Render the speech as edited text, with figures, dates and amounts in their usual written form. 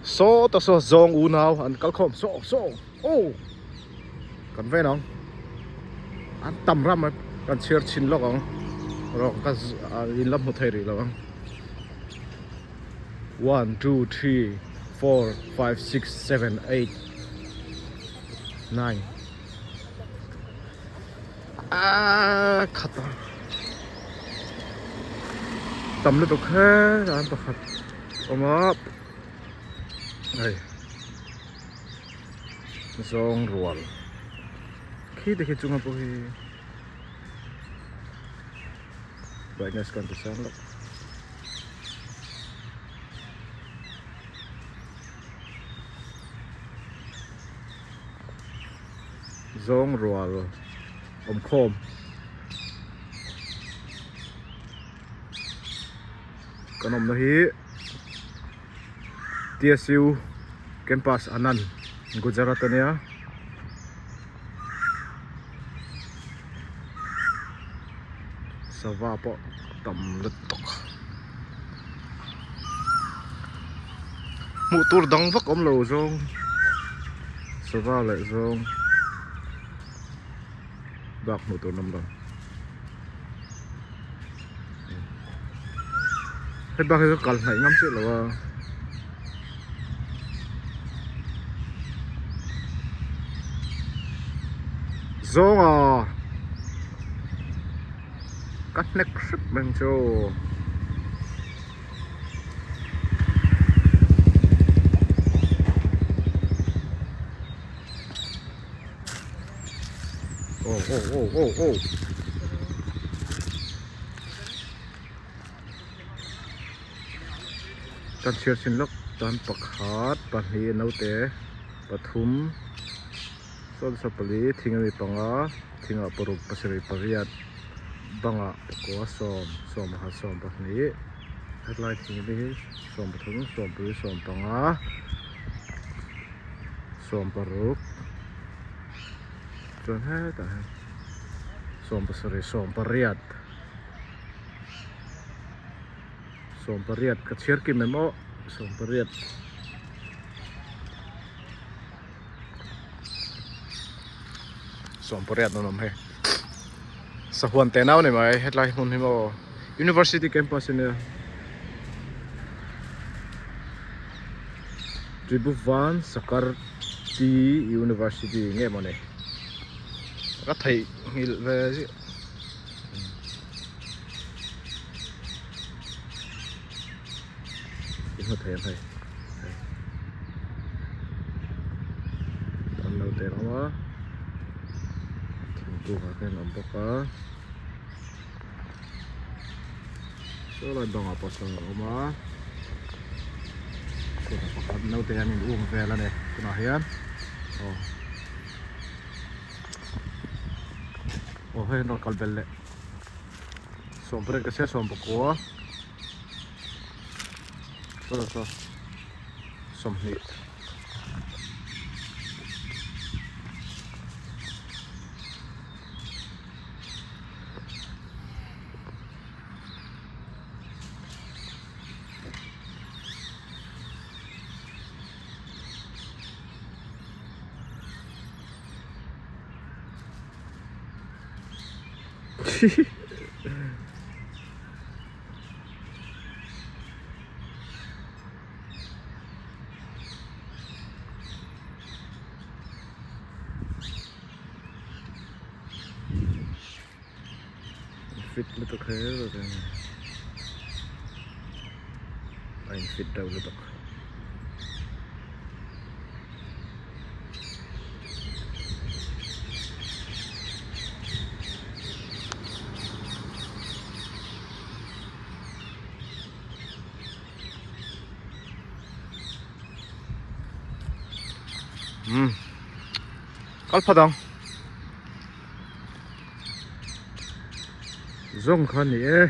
Sawta saw zawng unau an kal khawm saw saw aw kan ven ang an tam ram a kan chhiar chhin lawk ang rawng ka in la hmu thei rih lo ang one two three four five six seven eight nine Aaa khat a tam lutuk kher a pakhat awm a hei zawng rual khi te khi chunga pawh hi brightness kan ti sang lo Zawng rual awm khawm. Kan awmna hi TSU campus Anand Gujarat ania. Sava pawh tam lutuk. Hmuh tur dang vak awm lo zawng sava leh zawng bak hmuh tur an awm lo hei bak hi chu kal hnaih ngam chiah lo a. Zawnga ka hnek hrep mai ang chu aw aw aw aw aw Kan chhiar chhin lawk tan pakhat pahnih naute pathum sawmsa pali thing ami panga thingah paruk pasarih pariat bangah pakua sawm sawm pakhat sawm pahnih hetlai thing te hi sawm pathum sawm pali sawm panga sawm paruk chuan hetah hian sawm pasarih sawm pariat. 18 ka chhiar kim em aw 18 18 an awm hei sahuan te nau ni mai hetlai hmun hi maw university campus ania Tribhuvan Sakarti University nge maw ni ka theihnghilh ve ziah. Hmu thei ang hei hei an lo tel awm a thingkung ah khian a awm bawk a saw lai bangah pawh sawn a awm a chhuatah pakhat naute an in um vel a ni tunah hian aw. Aw hei an rawn kal belh leh sawmpariat ka chhiar sawmpakua saw saw sawmhnih. Fit lutuk her a in fit deuh lutuk. Umm kal phat ang zawng kha ni e.